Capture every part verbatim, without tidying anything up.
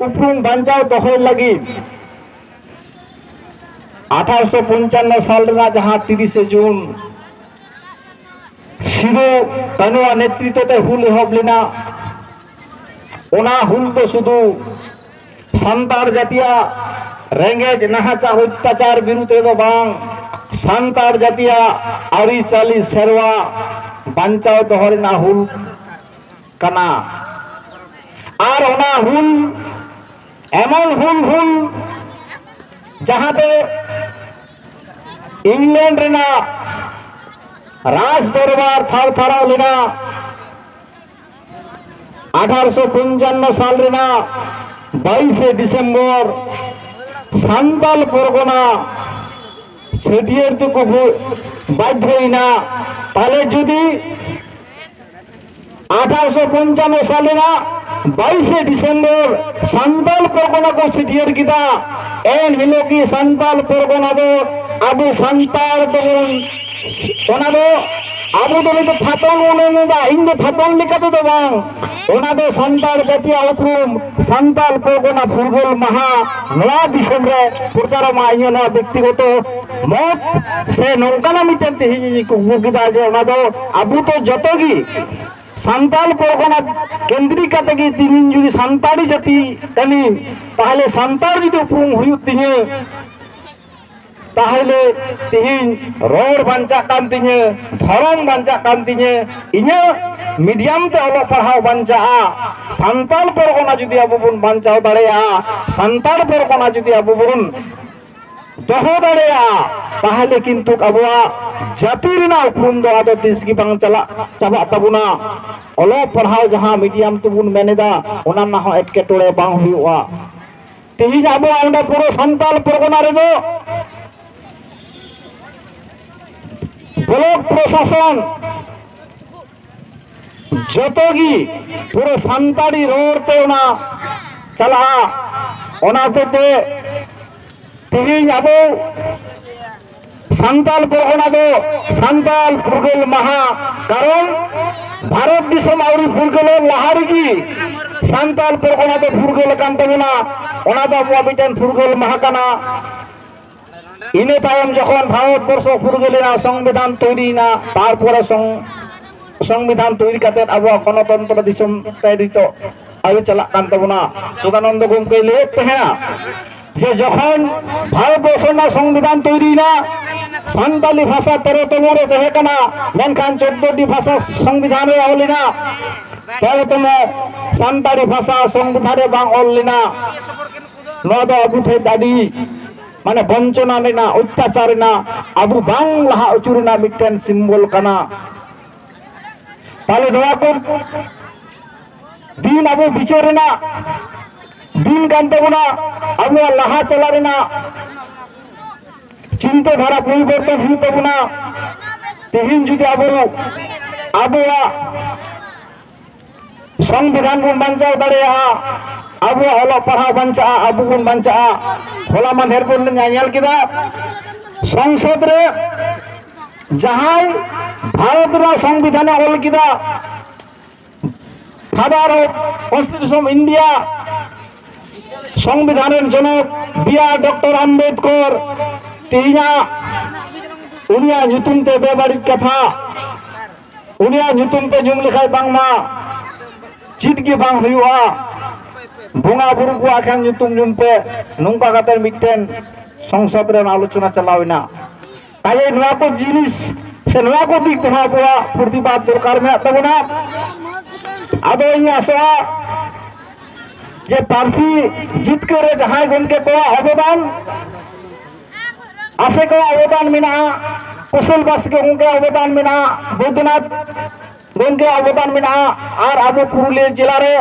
ᱩᱯᱨᱩᱢ ᱵᱟᱧᱪᱟᱣ ᱫᱚᱦᱚᱭ ᱞᱟᱹᱜᱤᱫ ᱟᱴᱷᱟᱨᱚᱥᱚ ᱯᱚᱧᱪᱟᱱᱱᱚ ᱥᱟᱞ ᱨᱮᱱᱟᱜ ᱡᱟᱦᱟᱸ ᱛᱤᱨᱤᱥᱮ ᱡᱩᱱ ᱥᱤᱫᱩ ᱠᱟᱹᱱᱩᱣᱟᱜ ᱱᱮᱛᱨᱤᱛᱵ ᱛᱮ ᱦᱩᱞ ᱮᱦᱚᱵ ᱞᱮᱱᱟ, ᱚᱱᱟ ᱦᱩᱞ ᱫᱚ ᱥᱩᱫᱷᱩ ᱥᱟᱱᱛᱟᱲ ᱡᱟᱹᱛᱤᱭᱟᱜ ᱨᱮᱸᱜᱮᱡ ᱱᱟᱦᱟᱪᱟᱨ ᱚᱛᱛᱟᱪᱟᱨ ᱵᱤᱨᱩᱫᱷ ᱨᱮᱫᱚ ᱵᱟᱝ, ᱥᱟᱱᱛᱟᱲ ᱡᱟᱹᱛᱤᱭᱟᱜ ᱟᱹᱨᱤᱪᱟᱹᱞᱤ ᱥᱮᱨᱣᱟ ᱵᱟᱧᱪᱟᱣ ᱫᱚᱦᱚ ᱨᱮᱱᱟᱜ ᱦᱩᱞ ᱠᱟᱱᱟ᱾ ᱟᱨ ᱚᱱᱟ ᱦᱩᱞ ᱮᱢᱚᱱ ᱦᱩᱞ, ᱦᱩᱞ ᱡᱟᱦᱟᱸ ᱫᱚ ᱤᱝᱞᱮᱱᱰ ᱨᱮᱱᱟᱜ ᱨᱟᱡᱽ ᱫᱚᱨᱵᱟᱨ ᱛᱷᱟᱨ ᱛᱷᱟᱨᱟᱣ ᱞᱮᱱᱟ᱾ ᱟᱴᱷᱟᱨᱚᱥᱚ ᱯᱚᱧᱪᱟᱱᱱᱚ ᱥᱟᱞ ᱨᱮᱱᱟᱜ ᱵᱟᱭᱤᱥᱮ ᱰᱤᱥᱮᱢᱵᱚᱨ ᱥᱟᱱᱛᱟᱞ ᱯᱚᱨᱜᱚᱱᱟ ᱪᱷᱟᱹᱴᱭᱟᱹᱨ ᱛᱮᱠᱚ ᱵᱟᱫᱽᱫᱷᱚᱭᱮᱱᱟ᱾ ᱛᱟᱦᱞᱮ ᱡᱩᱫᱤ ᱟᱴᱷᱟᱨᱚᱥᱚ ᱯᱚᱧᱪᱟᱱᱱᱚ ᱥᱟᱞ ᱨᱮᱱᱟᱜ ᱵᱟᱭᱤᱥᱮ ᱰᱤᱥᱮᱢᱵᱚᱨ ᱥᱟᱱᱛᱟᱞ ᱯᱚᱨᱜᱚᱱᱟ ᱠᱚ ᱪᱷᱟᱹᱴᱭᱟᱹᱨ ᱠᱮᱫᱟ, ᱮᱱ ᱦᱤᱞᱳᱜ ᱜᱮ ᱥᱟᱱᱛᱟᱞ ᱯᱚᱨᱜᱚᱱᱟ ᱫᱚ ᱟᱵᱚ ᱥᱟᱱᱛᱟᱲ ᱫᱚᱵᱚᱱ, ᱚᱱᱟ ᱫᱚ ᱟᱵᱚ ᱫᱚ ᱱᱤᱛ ᱯᱷᱟᱛᱚᱱ ᱵᱚᱱ ᱢᱮᱱ ᱮᱫᱟ, ᱤᱧ ᱫᱚ ᱯᱷᱟᱛᱚᱱ ᱞᱮᱠᱟ ᱛᱮᱫᱚ ᱵᱟᱝ, ᱚᱱᱟ ᱫᱚ ᱥᱟᱱᱛᱟᱲ ᱡᱟᱹᱛᱤᱭᱟᱜ ᱩᱯᱨᱩᱢ, ᱥᱟᱱᱛᱟᱞ ᱯᱚᱨᱜᱚᱱᱟ ᱯᱷᱩᱨᱜᱟᱹᱞ ᱢᱟᱦᱟ ᱱᱚᱣᱟ ᱫᱤᱥᱚᱢ ᱨᱮ ᱯᱨᱚᱪᱟᱨᱚᱜ ᱢᱟ, ᱤᱧᱟᱹᱜ ᱱᱚᱣᱟ ᱵᱮᱠᱛᱤᱜᱚᱛᱚ ᱢᱚᱛ ᱥᱮ ᱱᱚᱝᱠᱟᱱᱟᱜ ᱢᱤᱫᱴᱮᱱ ᱛᱮᱦᱮᱧ ᱤᱧ ᱠᱩᱠᱢᱩ ᱠᱮᱫᱟ ᱡᱮ ᱚᱱᱟ ᱫᱚ ᱟᱵᱚ ᱫᱚ ᱡᱚᱛᱚ ᱜᱮ ᱥᱟᱱᱛᱟᱞ ᱯᱚᱨᱜᱚᱱᱟ ᱠᱮᱱᱫᱨᱤ ᱠᱟᱛᱮ ᱜᱮ ᱛᱮᱦᱮᱧ ᱡᱩᱫᱤ ᱥᱟᱱᱛᱟᱲᱤ ᱡᱟᱹᱛᱤ ᱠᱟᱹᱱᱟᱹᱧ, ᱛᱟᱦᱞᱮ ᱥᱟᱱᱛᱟᱲ ᱡᱩᱫᱤ ᱩᱯᱨᱩᱢ ᱦᱩᱭᱩᱜ ᱛᱤᱧᱟᱹ, ᱛᱟᱦᱞᱮ ᱛᱮᱦᱮᱧ ᱨᱚᱲ ᱵᱟᱧᱪᱟᱜ ᱠᱟᱱ ᱛᱤᱧᱟᱹ, ᱫᱷᱚᱨᱚᱢ ᱵᱟᱧᱪᱟᱜ ᱠᱟᱱ ᱛᱤᱧᱟᱹ, ᱤᱧᱟᱹᱜ ᱢᱤᱰᱤᱭᱟᱢ ᱛᱮ ᱚᱞᱚᱜ ᱯᱟᱲᱦᱟᱣ ᱵᱟᱧᱪᱟᱜᱼᱟ᱾ ᱥᱟᱱᱛᱟᱲ ᱯᱚᱨᱜᱚᱱᱟ ᱡᱩᱫᱤ ᱟᱵᱚ ᱵᱚᱱ ᱵᱟᱧᱪᱟᱣ ᱫᱟᱲᱮᱭᱟᱜᱼᱟ, ᱥᱟᱱᱛᱟᱲ ᱯᱚᱨᱜᱚᱱᱟ ᱡᱩᱫᱤ ᱟᱵᱚ ᱵᱚᱱ ᱫᱚᱦᱚ ᱫᱟᱲᱮᱭᱟᱜᱼᱟ, ᱛᱟᱦᱞᱮ ᱠᱤᱱᱛᱩ ᱟᱵᱚᱣᱟᱜ ᱡᱟᱹᱛᱤ ᱨᱮᱱᱟᱜ ᱩᱯᱨᱩᱢ ᱫᱚ ᱟᱫᱚ ᱛᱤᱥ ᱜᱮ ᱵᱟᱝ ᱪᱟᱞᱟᱜ ᱪᱟᱵᱟᱜ ᱛᱟᱵᱚᱱᱟ᱾ ᱚᱞᱚᱜ ᱯᱟᱲᱦᱟᱣ ᱡᱟᱦᱟᱸ ᱢᱤᱰᱤᱭᱟᱢ ᱛᱮᱵᱚᱱ ᱢᱮᱱ ᱮᱫᱟ, ᱚᱱᱟ ᱨᱮᱱᱟᱜ ᱦᱚᱸ ᱮᱴᱠᱮᱴᱚᱬᱮ ᱵᱟᱝ ᱦᱩᱭᱩᱜᱼᱟ᱾ ᱛᱮᱦᱮᱧ ᱟᱵᱚᱣᱟᱜ ᱚᱸᱰᱮ ᱯᱩᱨᱟᱹ ᱥᱟᱱᱛᱟᱞ ᱯᱚᱨᱜᱚᱱᱟ ᱨᱮᱫᱚ ᱵᱞᱚᱠ ᱯᱨᱚᱥᱟᱥᱚᱱ ᱡᱚᱛᱚ ᱜᱮ ᱯᱩᱨᱟᱹ ᱥᱟᱱᱛᱟᱲᱤ ᱨᱚᱲ ᱛᱮ ᱚᱱᱟ ᱪᱟᱞᱟᱜᱼᱟ᱾ ᱚᱱᱟ ᱦᱚᱛᱮᱡ ᱛᱮ ᱛᱮᱦᱮᱧ ᱟᱵᱚ ᱥᱟᱱᱛᱟᱞ ᱯᱚᱨᱜᱚᱱᱟ ᱫᱚ ᱥᱟᱱᱛᱟᱞ ᱯᱷᱩᱨᱜᱟᱹᱞ ᱢᱟᱦᱟ, ᱠᱟᱨᱚᱱ ᱵᱷᱟᱨᱚᱛ ᱫᱤᱥᱚᱢ ᱟᱹᱣᱨᱤ ᱯᱷᱩᱨᱜᱟᱹᱞᱚᱜ ᱞᱟᱦᱟ ᱨᱮᱜᱮ ᱥᱟᱱᱛᱟᱞ ᱯᱚᱨᱜᱚᱱᱟ ᱫᱚ ᱯᱷᱩᱨᱜᱟᱹᱞ ᱟᱠᱟᱱ ᱛᱟᱵᱚᱱᱟ᱾ ᱚᱱᱟ ᱫᱚ ᱟᱵᱚᱣᱟᱜ ᱢᱤᱫᱴᱮᱱ ᱯᱷᱩᱨᱜᱟᱹᱞ ᱢᱟᱦᱟ ᱠᱟᱱᱟ᱾ ᱤᱱᱟᱹ ᱛᱟᱭᱚᱢ ᱡᱚᱠᱷᱚᱱ ᱵᱷᱟᱨᱚᱛ ᱵᱚᱨᱥᱚ ᱯᱷᱩᱨᱜᱟᱹᱞ ᱮᱱᱟ, ᱥᱚᱝᱵᱤᱫᱷᱟᱱ ᱛᱳᱭᱨᱤᱭᱮᱱᱟ, ᱛᱟᱨᱯᱚᱨᱮ ᱥᱚᱝ-, ᱥᱚᱝᱵᱤᱫᱷᱟᱱ ᱛᱳᱭᱨᱤ ᱠᱟᱛᱮ ᱟᱵᱚᱣᱟᱜ ᱜᱚᱱᱚᱛᱚᱱᱛᱨᱚ ᱫᱤᱥᱚᱢ ᱛᱮ ᱱᱤᱛᱚᱜ ᱟᱹᱨᱩ ᱪᱟᱞᱟᱜ ᱠᱟᱱ ᱛᱟᱵᱚᱱᱟ᱾ ᱥᱩᱫᱷᱟᱱᱚᱱᱫᱚ ᱜᱚᱢᱠᱮᱭ ᱞᱟᱹᱭᱮᱫ ᱛᱟᱦᱮᱸᱱᱟ ᱡᱮ ᱡᱚᱠᱷᱚᱱ ᱵᱷᱟᱨᱚᱛ ᱵᱚᱨᱥᱚ ᱨᱮᱱᱟᱜ ᱥᱚᱝᱵᱤᱫᱷᱟᱱ ᱛᱳᱭᱨᱤᱭᱮᱱᱟ, ᱥᱟᱱᱛᱟᱞᱤ ᱵᱷᱟᱥᱟ ᱛᱮᱨᱚ ᱛᱚᱢᱚ ᱨᱮ ᱛᱟᱦᱮᱸ ᱠᱟᱱᱟ, ᱢᱮᱱᱠᱷᱟᱱ ᱪᱳᱫᱽᱫᱳ ᱴᱤ ᱵᱷᱟᱥᱟ ᱥᱚᱝᱵᱤᱫᱷᱟᱱ ᱨᱮ ᱚᱞ ᱮᱱᱟ, ᱛᱮᱨᱚ ᱛᱚᱢᱚ ᱥᱟᱱᱛᱟᱲᱤ ᱵᱷᱟᱥᱟ ᱥᱚᱝᱵᱤᱫᱷᱟᱱ ᱨᱮ ᱵᱟᱝ ᱚᱞ ᱞᱮᱱᱟ᱾ ᱱᱚᱣᱟ ᱫᱚ ᱟᱵᱚ ᱴᱷᱮᱱ ᱟᱹᱰᱤ, ᱢᱟᱱᱮ, ᱵᱚᱧᱪᱚᱱᱟ ᱨᱮᱱᱟᱜ, ᱚᱛᱛᱟᱪᱟᱨ ᱨᱮᱱᱟᱜ, ᱟᱵᱚ ᱵᱟᱝ ᱞᱟᱦᱟ ᱦᱚᱪᱚ ᱨᱮᱱᱟᱜ ᱢᱤᱫᱴᱮᱱ ᱥᱤᱢᱵᱚᱞ ᱠᱟᱱᱟ᱾ ᱛᱟᱦᱞᱮ ᱱᱚᱣᱟ ᱠᱚ ᱫᱤᱱ ᱟᱵᱚ ᱵᱤᱪᱟᱹᱨ ᱨᱮᱱᱟᱜ ᱫᱤᱱ ᱠᱟᱱ ᱛᱟᱵᱚᱱᱟ, ᱟᱵᱚᱣᱟᱜ ᱞᱟᱦᱟ ᱪᱟᱞᱟᱜ ᱨᱮᱱᱟᱜ ᱪᱤᱱᱛᱟᱹ ᱫᱷᱟᱨᱟ ᱯᱚᱨᱤᱵᱚᱨᱛᱚᱱ ᱦᱩᱭᱩᱜ ᱛᱟᱵᱚᱱᱟ᱾ ᱛᱮᱦᱮᱧ ᱡᱩᱫᱤ ᱟᱵᱚ ᱟᱵᱚᱣᱟᱜ ᱥᱚᱝᱵᱤᱫᱷᱟᱱ ᱵᱚᱱ ᱵᱟᱧᱪᱟᱣ ᱫᱟᱲᱮᱭᱟᱜᱼᱟ, ᱟᱵᱚᱣᱟᱜ ᱚᱞᱚᱜ ᱯᱟᱲᱦᱟᱣ ᱵᱟᱧᱪᱟᱜᱼᱟ, ᱟᱵᱚ ᱵᱚᱱ ᱵᱟᱧᱪᱟᱜᱼᱟ᱾ ᱦᱚᱞᱟ ᱢᱟᱫᱷᱮᱨ ᱵᱚᱱ ᱧᱮᱞ ᱠᱮᱫᱟ, ᱥᱚᱝᱥᱚᱫ ᱨᱮ ᱡᱟᱦᱟᱸᱭ ᱵᱷᱟᱨᱚᱛ ᱨᱮᱱᱟᱜ ᱥᱚᱝᱵᱤᱫᱷᱟᱱᱮ ᱚᱞ ᱠᱮᱫᱟ, Father of Constitution of India, ᱥᱚᱝᱵᱤᱫᱷᱟᱱ ᱨᱮᱱ ᱡᱚᱱᱚᱠ, ᱵᱤ ᱟᱨ ᱰᱚᱠᱴᱚᱨ ᱟᱢᱵᱮᱫᱠᱚᱨ, ᱛᱮᱦᱮᱧᱟᱜ ᱩᱱᱤᱭᱟᱜ ᱧᱩᱛᱩᱢ ᱛᱮ ᱵᱮᱵᱟᱹᱲᱤᱡ ᱠᱟᱛᱷᱟ, ᱩᱱᱤᱭᱟᱜ ᱧᱩᱛᱩᱢ ᱛᱮ ᱧᱩᱢ ᱞᱮᱠᱷᱟᱡ ᱵᱟᱝᱢᱟ ᱪᱮᱫ ᱜᱮ ᱵᱟᱝ ᱦᱩᱭᱩᱜᱼᱟ, ᱵᱚᱸᱜᱟ ᱵᱩᱨᱩ ᱠᱚᱣᱟᱜ ᱠᱷᱟᱱ ᱧᱩᱛᱩᱢ ᱧᱩᱢ ᱛᱮ, ᱱᱚᱝᱠᱟ ᱠᱟᱛᱮ ᱢᱤᱫᱴᱮᱱ ᱥᱚᱝᱥᱚᱫ ᱨᱮᱱ ᱟᱞᱳᱪᱚᱱᱟ ᱪᱟᱞᱟᱣ ᱮᱱᱟ᱾ ᱛᱟᱦᱞᱮ ᱱᱚᱣᱟ ᱠᱚ ᱡᱤᱱᱤᱥ ᱥᱮ ᱱᱚᱣᱟ ᱠᱚ ᱫᱤᱠ ᱛᱮᱦᱚᱸ ᱟᱵᱚᱣᱟᱜ ᱯᱨᱚᱛᱤᱵᱟᱫ ᱫᱚᱨᱠᱟᱨ ᱢᱮᱱᱟᱜ ᱛᱟᱵᱚᱱᱟ᱾ ᱟᱫᱚ ᱤᱧ ᱟᱥᱚᱜᱼᱟ ᱡᱮ ᱯᱟᱹᱨᱥᱤ ᱡᱤᱛᱠᱟᱹᱨ ᱨᱮ ᱡᱟᱦᱟᱸᱭ ᱜᱚᱢᱠᱮ ᱠᱚᱣᱟᱜ ᱚᱵᱚᱫᱟᱱ, ᱟᱥᱮ ᱠᱚᱣᱟᱜ ᱚᱵᱚᱫᱟᱱ ᱢᱮᱱᱟᱜᱼᱟ, ᱠᱩᱥᱚᱞ ᱵᱟᱥᱠᱮ ᱜᱚᱢᱠᱮᱭᱟᱜ ᱚᱵᱚᱫᱟᱱ ᱢᱮᱱᱟᱜᱼᱟ, ᱵᱳᱭᱫᱚᱱᱟᱛᱷ ᱜᱚᱢᱠᱮᱭᱟᱜ ᱚᱵᱚᱫᱟᱱ ᱢᱮᱱᱟᱜᱼᱟ, ᱟᱨ ᱟᱵᱚ ᱯᱩᱨᱩᱞᱤᱭᱟᱹ ᱡᱮᱞᱟ ᱨᱮ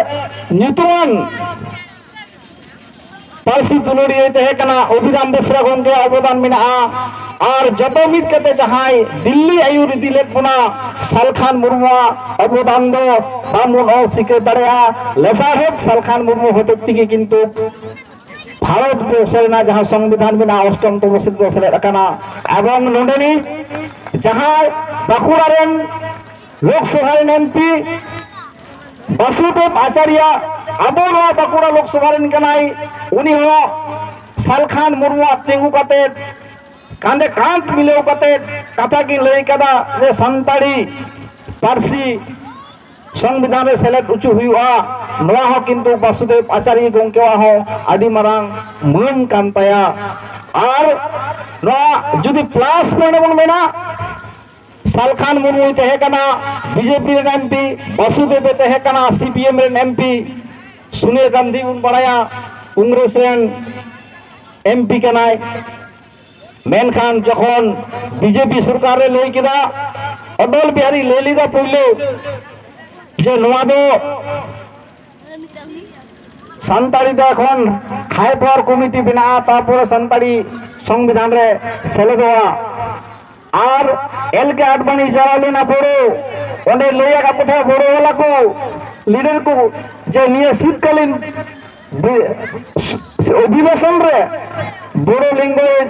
ᱧᱩᱛᱩᱢᱟᱱ ᱯᱟᱹᱨᱥᱤ ᱫᱩᱞᱟᱹᱲᱤᱭᱟᱹ ᱛᱟᱦᱮᱸ ᱠᱟᱱᱟ ᱚᱵᱷᱤᱨᱟᱢ ᱵᱮᱥᱨᱟ ᱜᱚᱢᱠᱮᱭᱟᱜ ᱚᱵᱚᱫᱟᱱ ᱢᱮᱱᱟᱜᱼᱟ᱾ ᱟᱨ ᱡᱚᱛᱚ ᱢᱤᱫ ᱠᱟᱛᱮ ᱡᱟᱦᱟᱸᱭ ᱫᱤᱞᱞᱤ ᱟᱹᱭᱩᱨ ᱤᱫᱤ ᱞᱮᱫ ᱵᱚᱱᱟ ᱥᱟᱞᱠᱷᱟᱱ ᱢᱩᱨᱢᱩᱣᱟᱜ ᱚᱵᱚᱫᱟᱱ ᱫᱚ ᱵᱟᱝᱵᱚᱱ ᱚᱥᱤᱠᱟᱹᱨ ᱫᱟᱲᱮᱭᱟᱜᱼᱟ᱾ ᱞᱮᱥᱟᱲᱦᱮᱫ ᱥᱟᱞᱠᱷᱟᱱ ᱢᱩᱨᱢᱩ ᱦᱚᱛᱮᱡ ᱛᱮᱜᱮ ᱠᱤᱱᱛᱩ ᱵᱷᱟᱨᱚᱛ ᱵᱚᱨᱥᱚ ᱨᱮᱱᱟᱜ ᱡᱟᱦᱟᱸ ᱥᱚᱝᱵᱤᱫᱷᱟᱱ ᱢᱮᱱᱟᱜᱼᱟ, ᱚᱥᱴᱚᱢ ᱛᱚᱯᱚᱥᱤᱞ ᱨᱮ ᱥᱮᱞᱮᱫ ᱟᱠᱟᱱᱟ᱾ ᱮᱵᱚᱝ ᱱᱚᱰᱮᱱᱤᱡ ᱡᱟᱦᱟᱸᱭ ᱵᱟᱸᱠᱩᱲᱟ ᱨᱮᱱ ᱞᱳᱠᱥᱚᱵᱷᱟ ᱨᱮᱱ ᱮᱢᱯᱤ ᱵᱟᱥᱩᱫᱮᱵ ᱟᱪᱟᱨᱭᱟ, ᱟᱵᱚ ᱱᱚᱣᱟ ᱵᱟᱸᱠᱩᱲᱟ ᱞᱳᱠᱥᱚᱵᱷᱟ ᱨᱮᱱ ᱠᱟᱱᱟᱭ, ᱩᱱᱤ ᱦᱚᱸ ᱥᱟᱞᱠᱷᱟᱱ ᱢᱩᱨᱢᱩᱣᱟᱜ ᱛᱤᱸᱜᱩ ᱠᱟᱛᱮ, ᱠᱟᱸᱫᱮ ᱠᱟᱸᱫ ᱢᱤᱞᱟᱹᱣ ᱠᱟᱛᱮ ᱠᱟᱛᱷᱟ ᱠᱤᱱ ᱞᱟᱹᱭ ᱠᱟᱫᱟ ᱡᱮ ᱥᱟᱱᱛᱟᱲᱤ ᱯᱟᱹᱨᱥᱤ ᱥᱚᱝᱵᱤᱫᱷᱟᱱ ᱨᱮ ᱥᱮᱞᱮᱫ ᱦᱚᱪᱚ ᱦᱩᱭᱩᱜᱼᱟ᱾ ᱱᱚᱣᱟ ᱦᱚᱸ ᱠᱤᱱᱛᱩ ᱵᱟᱥᱩᱫᱮᱵ ᱟᱪᱟᱨᱭ ᱜᱚᱢᱠᱮᱣᱟᱜ ᱦᱚᱸ ᱟᱹᱰᱤ ᱢᱟᱨᱟᱝ ᱢᱟᱹᱱ ᱠᱟᱱ ᱛᱟᱭᱟ᱾ ᱟᱨ ᱱᱚᱣᱟ ᱡᱩᱫᱤ ᱯᱞᱟᱥ ᱯᱚᱭᱮᱱᱴ ᱵᱚᱱ ᱢᱮᱱᱟ, ᱥᱟᱞᱠᱷᱟᱱ ᱢᱩᱨᱢᱩᱭ ᱛᱟᱦᱮᱸ ᱠᱟᱱᱟ ᱵᱤᱡᱮᱯᱤ ᱨᱮᱱ ᱮᱢᱯᱤ, ᱵᱟᱥᱩᱫᱮᱵ ᱮ ᱛᱟᱦᱮᱸ ᱠᱟᱱᱟ ᱥᱤᱯᱤᱮᱢ ᱨᱮᱱ ᱮᱢᱯᱤ, ᱥᱳᱱᱤᱭᱟ ᱜᱟᱱᱫᱷᱤ ᱵᱚᱱ ᱵᱟᱲᱟᱭᱟ ᱠᱚᱝᱜᱨᱮᱥ ᱨᱮᱱ ᱮᱢᱯᱤ ᱠᱟᱱᱟᱭ᱾ ᱢᱮᱱᱠᱷᱟᱱ ᱡᱚᱠᱷᱚᱱ ᱵᱤᱡᱮᱯᱤ ᱥᱚᱨᱠᱟᱨ ᱨᱮ ᱞᱟᱹᱭ ᱠᱮᱫᱟ, ᱚᱴᱚᱞ ᱵᱤᱦᱟᱨᱤ ᱞᱟᱹᱭ ᱞᱮᱫᱟ ᱯᱳᱭᱞᱳ ᱡᱮ ᱱᱚᱣᱟ ᱫᱚ ᱥᱟᱱᱛᱟᱲᱤ ᱫᱚ ᱮᱠᱷᱚᱱ ᱦᱟᱭ ᱯᱟᱣᱟᱨ ᱠᱚᱢᱤᱴᱤ ᱵᱮᱱᱟᱜᱼᱟ, ᱛᱟᱨᱯᱚᱨᱮ ᱥᱟᱱᱛᱟᱲᱤ ᱥᱚᱝᱵᱤᱫᱷᱟᱱ ᱨᱮ ᱥᱮᱞᱮᱫᱚᱜᱼᱟ᱾ ᱟᱨ ᱮᱞ ᱠᱮ ᱟᱰᱵᱟᱱᱤ ᱪᱟᱞᱟᱣ ᱞᱮᱱᱟ ᱵᱳᱰᱳ, ᱚᱸᱰᱮ ᱞᱟᱹᱭ ᱟᱠᱟᱫ ᱠᱚ ᱛᱟᱦᱮᱸᱫ ᱵᱳᱰᱳ ᱵᱟᱞᱟ ᱠᱚ, ᱞᱤᱰᱟᱨ ᱠᱚ, ᱡᱮ ᱱᱤᱭᱟᱹ ᱥᱤᱛᱠᱟᱞᱤᱱ ᱵᱤ-, ᱚᱫᱷᱤᱵᱮᱥᱚᱱ ᱨᱮ ᱵᱳᱰᱳ ᱞᱮᱝᱜᱩᱭᱮᱡᱽ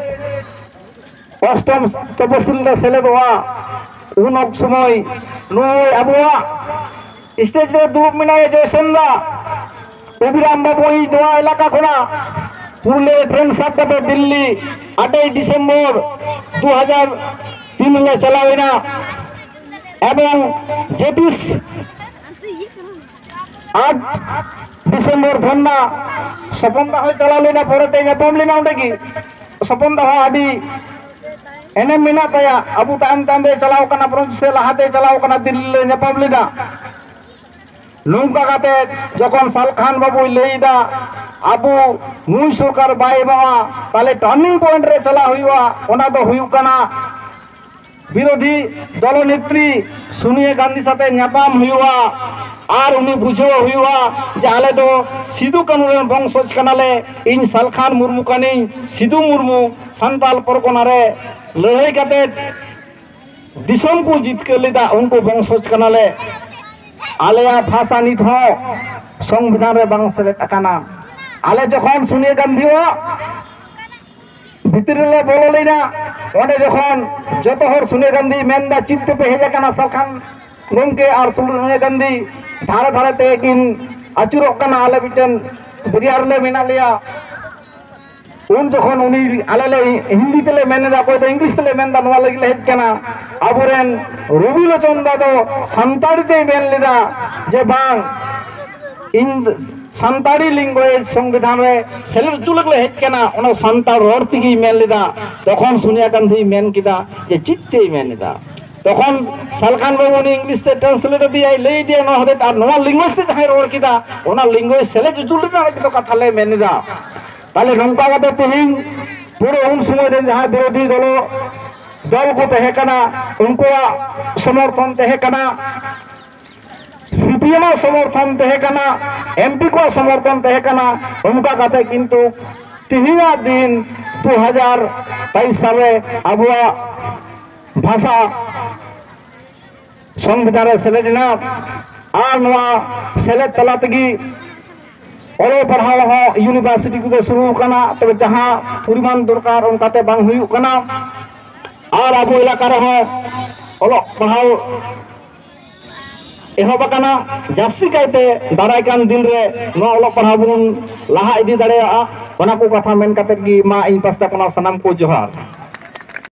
ᱚᱥᱴᱚᱢ ᱛᱚᱯᱚᱥᱤᱞ ᱨᱮ ᱥᱮᱞᱮᱫᱚᱜᱼᱟ᱾ ᱩᱱ ᱚᱠᱛ ᱥᱚᱢᱚᱭ ᱱᱩᱭ ᱟᱵᱚᱣᱟᱜ ᱥᱴᱮᱡ ᱨᱮ ᱫᱩᱲᱩᱵ ᱢᱮᱱᱟᱭᱟ ᱡᱚᱭᱥᱚᱱ ᱫᱟ, ᱚᱵᱷᱤᱨᱟᱢ ᱵᱟᱵᱩ, ᱤᱧ ᱱᱚᱣᱟ ᱮᱞᱟᱠᱟ ᱠᱷᱚᱱᱟᱜ ᱯᱩᱨᱩᱞᱤᱭᱟᱹ ᱴᱨᱮᱱ ᱥᱟᱵ ᱠᱟᱛᱮ ᱫᱤᱞᱞᱤ ᱟᱴᱮᱭ ᱰᱤᱥᱮᱢᱵᱚᱨ ᱫᱩ ᱦᱟᱡᱟᱨ ᱛᱤᱱ ᱨᱮ ᱪᱟᱞᱟᱣ ᱮᱱᱟ᱾ ᱮᱵᱚᱝ ᱡᱮ ᱛᱤᱥ ᱟᱴ ᱰᱤᱥᱮᱢᱵᱚᱨ ᱫᱷᱚᱨᱱᱟ, ᱥᱚᱯᱚᱱ ᱫᱟ ᱦᱚᱸᱭ ᱪᱟᱞᱟᱣ ᱞᱮᱱᱟ, ᱯᱚᱨᱮᱛᱮ ᱧᱟᱯᱟᱢ ᱞᱮᱱᱟ ᱚᱸᱰᱮ ᱜᱮ᱾ ᱥᱚᱯᱚᱱ ᱫᱟ ᱦᱚᱸ ᱟᱹᱰᱤ ᱮᱱᱮᱢ ᱢᱮᱱᱟᱜ ᱛᱟᱭᱟ᱾ ᱟᱵᱚ ᱛᱟᱭᱚᱢ ᱛᱟᱭᱚᱢ ᱛᱮ ᱪᱟᱞᱟᱣ ᱠᱟᱱᱟ, ᱵᱨᱚᱡᱽ ᱥᱮ ᱞᱟᱦᱟᱛᱮ ᱪᱟᱞᱟᱣ ᱠᱟᱱᱟ, ᱫᱤᱞᱞᱤ ᱞᱮ ᱧᱟᱯᱟᱢ ᱞᱮᱱᱟ᱾ ᱱᱚᱝᱠᱟ ᱠᱟᱛᱮ ᱡᱚᱠᱷᱚᱱ ᱥᱟᱞᱠᱷᱟᱱ ᱵᱟᱵᱩᱭ ᱞᱟᱹᱭ ᱮᱫᱟ, ᱟᱵᱚ ᱱᱩᱭ ᱥᱚᱨᱠᱟᱨ ᱵᱟᱭ ᱮᱢᱚᱜᱼᱟ, ᱛᱟᱦᱞᱮ ᱴᱟᱨᱱᱤᱝ ᱯᱚᱭᱮᱱᱴ ᱨᱮ ᱪᱟᱞᱟᱜ ᱦᱩᱭᱩᱜᱼᱟ᱾ ᱚᱱᱟ ᱫᱚ ᱦᱩᱭᱩᱜ ᱠᱟᱱᱟ ᱵᱤᱨᱳᱫᱷᱤ ᱫᱚᱞ ᱱᱮᱛᱨᱤ ᱥᱳᱱᱤᱭᱟ ᱜᱟᱱᱫᱷᱤ ᱥᱟᱛᱮ ᱧᱟᱯᱟᱢ ᱦᱩᱭᱩᱜᱼᱟ ᱟᱨ ᱩᱱᱤ ᱵᱩᱡᱷᱟᱹᱣ ᱦᱩᱭᱩᱜᱼᱟ ᱡᱮ ᱟᱞᱮ ᱫᱚ ᱥᱤᱫᱩ ᱠᱟᱹᱱᱩ ᱨᱮᱱ ᱵᱚᱝᱥᱚᱡᱽ ᱠᱟᱱᱟᱞᱮ, ᱤᱧ ᱥᱟᱞᱠᱷᱟᱱ ᱢᱩᱨᱢᱩ ᱠᱟᱹᱱᱟᱹᱧ, ᱥᱤᱫᱩ ᱢᱩᱨᱢᱩ ᱥᱟᱱᱛᱟᱞ ᱯᱚᱨᱜᱚᱱᱟ ᱨᱮ ᱞᱟᱹᱲᱦᱟᱹᱭ ᱠᱟᱛᱮ ᱫᱤᱥᱚᱢ ᱠᱚ ᱡᱤᱛᱠᱟᱹᱨ ᱞᱮᱫᱟ, ᱩᱱᱠᱩ ᱵᱚᱝᱥᱚᱡᱽ ᱠᱟᱱᱟᱞᱮ᱾ ᱟᱞᱮᱭᱟᱜ ᱵᱷᱟᱥᱟ ᱱᱤᱛ ᱦᱚᱸ ᱥᱚᱝᱵᱤᱫᱷᱟᱱ ᱨᱮ ᱵᱟᱝ ᱥᱮᱞᱮᱫ ᱟᱠᱟᱱᱟ᱾ ᱟᱞᱮ ᱡᱚᱠᱷᱚᱱ ᱥᱳᱱᱤᱭᱟ ᱜᱟᱱᱫᱷᱤᱭᱟᱜ ᱵᱷᱤᱛᱤᱨ ᱨᱮᱞᱮ ᱵᱚᱞᱚ ᱞᱮᱱᱟ, ᱚᱸᱰᱮ ᱡᱚᱠᱷᱚᱱ ᱡᱚᱛᱚ ᱦᱚᱲ ᱥᱳᱱᱤᱭᱟ ᱜᱟᱱᱫᱷᱤ ᱢᱮᱱᱫᱟ, "ᱪᱮᱫ ᱛᱮᱯᱮ ᱦᱮᱡ ᱟᱠᱟᱱᱟ ᱥᱟᱞᱠᱷᱟᱱ ᱜᱚᱢᱠᱮ ᱟᱨ ᱥᱳᱱᱤᱭᱟ ᱜᱟᱱᱫᱷᱤ ᱫᱷᱟᱨᱮ ᱫᱷᱟᱨᱮ ᱛᱮ ᱠᱤᱱ ᱟᱹᱪᱩᱨᱚᱜ ᱠᱟᱱᱟ, ᱟᱞᱮ ᱢᱤᱫᱴᱮᱱ ᱫᱚᱨᱭᱟ ᱨᱮᱞᱮ ᱢᱮᱱᱟᱜ ᱞᱮᱭᱟ?" ᱩᱱ ᱡᱚᱠᱷᱚᱱ ᱩᱱᱤ, ᱟᱞᱮ ᱞᱮ ᱦᱤᱱᱫᱤ ᱛᱮᱞᱮ ᱢᱮᱱ ᱮᱫᱟ, ᱚᱠᱚᱭ ᱫᱚ ᱤᱝᱞᱤᱥ ᱛᱮᱞᱮ ᱢᱮᱱ ᱮᱫᱟ, ᱱᱚᱣᱟ ᱞᱟᱹᱜᱤᱫ ᱞᱮ ᱦᱮᱡ ᱠᱟᱱᱟ᱾ ᱟᱵᱚᱨᱮᱱ ᱨᱚᱵᱤ ᱞᱳᱪᱚᱱ ᱫᱟ ᱫᱚ ᱥᱟᱱᱛᱟᱲᱤ ᱛᱮᱭ ᱢᱮᱱ ᱞᱮᱫᱟ ᱡᱮ, "ᱵᱟᱝ, ᱤᱧ ᱥᱟᱱᱛᱟᱲᱤ ᱞᱮᱝᱜᱩᱭᱮᱡᱽ ᱥᱚᱝᱵᱤᱫᱷᱟᱱ ᱨᱮ ᱥᱮᱞᱮᱫ ᱦᱚᱪᱚ ᱞᱟᱹᱜᱤᱫ ᱞᱮ ᱦᱮᱡ ᱠᱟᱱᱟ, ᱚᱱᱟ ᱥᱟᱱᱛᱟᱲ ᱨᱚᱲ ᱛᱮᱜᱮᱭ ᱢᱮᱱ ᱞᱮᱫᱟ᱾" ᱛᱚᱠᱷᱚᱱ ᱥᱳᱱᱤᱭᱟ ᱜᱟᱱᱫᱷᱤᱭ ᱢᱮᱱ ᱠᱮᱫᱟ ᱡᱮ, "ᱪᱮᱫ ᱛᱮᱭ ᱢᱮᱱ ᱮᱫᱟ?" ᱛᱚᱠᱷᱚᱱ ᱥᱟᱞᱠᱷᱟᱱ ᱵᱟᱹᱵᱩ ᱩᱱᱤ ᱤᱝᱞᱤᱥ ᱛᱮ ᱴᱨᱟᱱᱥᱞᱮᱴ ᱟᱫᱮᱭᱟᱭ, ᱞᱟᱹᱭ ᱟᱫᱮᱭᱟᱭ ᱱᱚᱣᱟ ᱦᱚᱛᱮᱡ ᱛᱮ, ᱟᱨ ᱱᱚᱣᱟ ᱞᱮᱝᱜᱩᱭᱮᱡᱽ ᱛᱮ ᱡᱟᱦᱟᱸᱭ ᱨᱚᱲ ᱠᱮᱫᱟ, ᱚᱱᱟ ᱞᱮᱝᱜᱩᱭᱮᱡᱽ ᱥᱮᱞᱮᱫ ᱦᱚᱪᱚ ᱞᱮᱠᱟᱱᱟᱜ ᱜᱮ ᱛᱚ ᱠᱟᱛᱷᱟ ᱞᱮ ᱢᱮᱱ ᱮᱫᱟ᱾ ᱛᱟᱦᱞᱮ ᱱᱚᱝᱠᱟ ᱠᱟᱛᱮ ᱛᱮᱦᱮᱧ ᱯᱩᱨᱟᱹ ᱩᱱ ᱥᱚᱢᱚᱭ ᱨᱮᱱ ᱡᱟᱦᱟᱸᱭ ᱵᱤᱨᱳᱫᱷᱤ ᱫᱚᱞ, ᱫᱚᱞ ᱠᱚ ᱛᱟᱦᱮᱸ ᱠᱟᱱᱟ, ᱩᱱᱠᱩᱣᱟᱜ ᱥᱚᱢᱚᱨᱛᱷᱚᱱ ᱛᱟᱦᱮᱸ ᱠᱟᱱᱟ, ᱥᱤᱯᱤᱮᱢ ᱟᱜ ᱥᱚᱢᱚᱨᱛᱷᱚᱱ ᱛᱟᱦᱮᱸ ᱠᱟᱱᱟ, ᱮᱢᱯᱤ ᱠᱚᱣᱟᱜ ᱥᱚᱢᱚᱨᱛᱷᱚᱱ ᱛᱟᱦᱮᱸ ᱠᱟᱱᱟ᱾ ᱚᱱᱠᱟ ᱠᱟᱛᱮ ᱠᱤᱱᱛᱩ ᱛᱮᱦᱮᱧᱟᱜ ᱫᱤᱱ ᱫᱩ ᱦᱟᱡᱟᱨ ᱛᱮᱭᱤᱥ ᱥᱟᱞᱨᱮ ᱟᱵᱚᱣᱟᱜ ᱵᱷᱟᱥᱟ ᱥᱚᱝᱵᱤᱫᱷᱟᱱ ᱨᱮ ᱥᱮᱞᱮᱫ ᱮᱱᱟ᱾ ᱟᱨ ᱱᱚᱣᱟ ᱥᱮᱞᱮᱫ ᱛᱟᱞᱟ ᱛᱮᱜᱮ ᱚᱞᱚᱜ ᱯᱟᱲᱦᱟᱣ ᱦᱚᱸ ᱤᱭᱩᱱᱤᱵᱷᱟᱨᱥᱤᱴᱤ ᱠᱚᱫᱚ ᱥᱩᱨᱩ ᱟᱠᱟᱱᱟ, ᱛᱚᱵᱮ ᱡᱟᱦᱟᱸ ᱯᱚᱨᱤᱢᱟᱱ ᱫᱚᱨᱠᱟᱨ ᱚᱱᱠᱟᱛᱮ ᱵᱟᱝ ᱦᱩᱭᱩᱜ ᱠᱟᱱᱟ᱾ ᱟᱨ ᱟᱵᱚ ᱮᱞᱟᱠᱟ ᱨᱮᱦᱚᱸ ᱚᱞᱚᱜ ᱯᱟᱲᱦᱟᱣ ᱮᱦᱚᱵ ᱟᱠᱟᱱᱟ᱾ ᱡᱟᱹᱥᱛᱤ ᱠᱟᱭᱛᱮ ᱫᱟᱨᱟᱭ ᱠᱟᱱ ᱫᱤᱱ ᱨᱮ ᱱᱚᱣᱟ ᱚᱞᱚᱜ ᱯᱟᱲᱦᱟᱣ ᱵᱚᱱ ᱞᱟᱦᱟ ᱤᱫᱤ ᱫᱟᱲᱮᱭᱟᱜᱼᱟ, ᱚᱱᱟ ᱠᱚ ᱠᱟᱛᱷᱟ ᱢᱮᱱ ᱠᱟᱛᱮ ᱜᱮ ᱢᱟ ᱤᱧ ᱯᱟᱥᱴᱟ ᱠᱷᱚᱱᱟᱜ ᱥᱟᱱᱟᱢ ᱠᱚ ᱡᱚᱦᱟᱨ᱾